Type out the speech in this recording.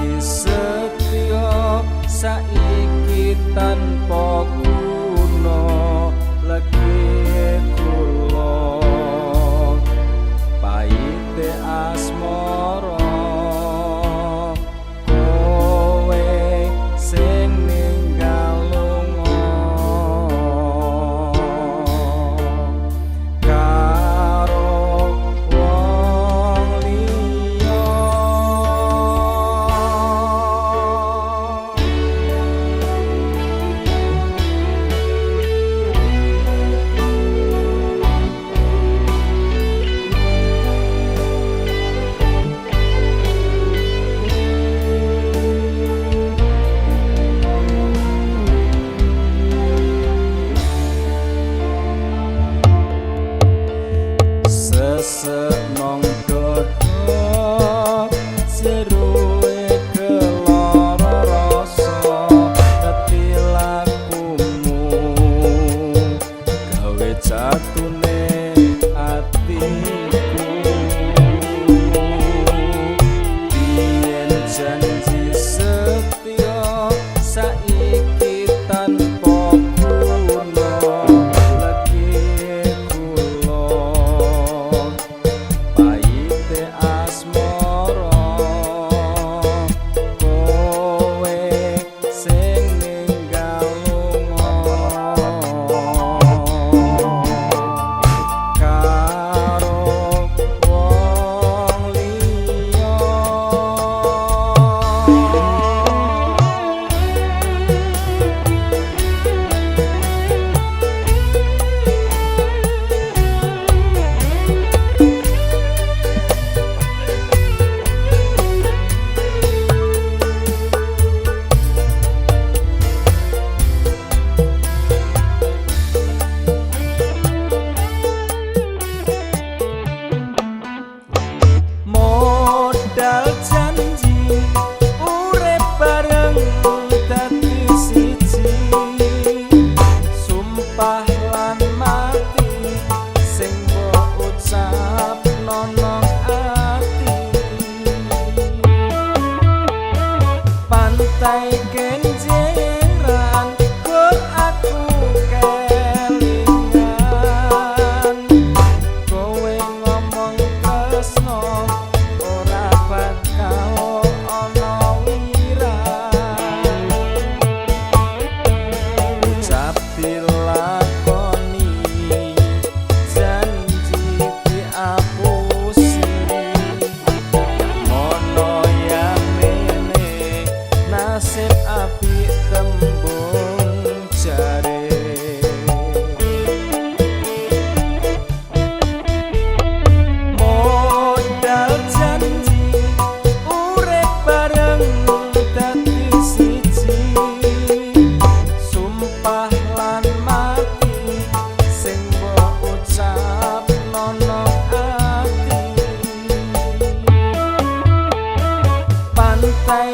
Janji setya saiki tanpa guna legi kula paite asmara kowe sing ninggal lunga karo wong liya. Sesek nang dodo jeroe kelara rasa ketilakumu gawe jatune atiku. Biyen janji setya saiki tanpa guna legi kula paite asmara kowe sing ninggal lunga karo wong liya. Modal janji urip bareng dadi siji, sumpah lan mati sing mbok ucapno nang ati. Pantai Kenjeran kok aku kelingan, kowe ngomong tresno ora bakal ana wiran. Ucap dilakoni janji diapusi, ngono ya mene nasib apik tembung jare. Modal janji urip bareng dadi siji, sumpah lan mati sing mbok ucapno nang ati. Pantai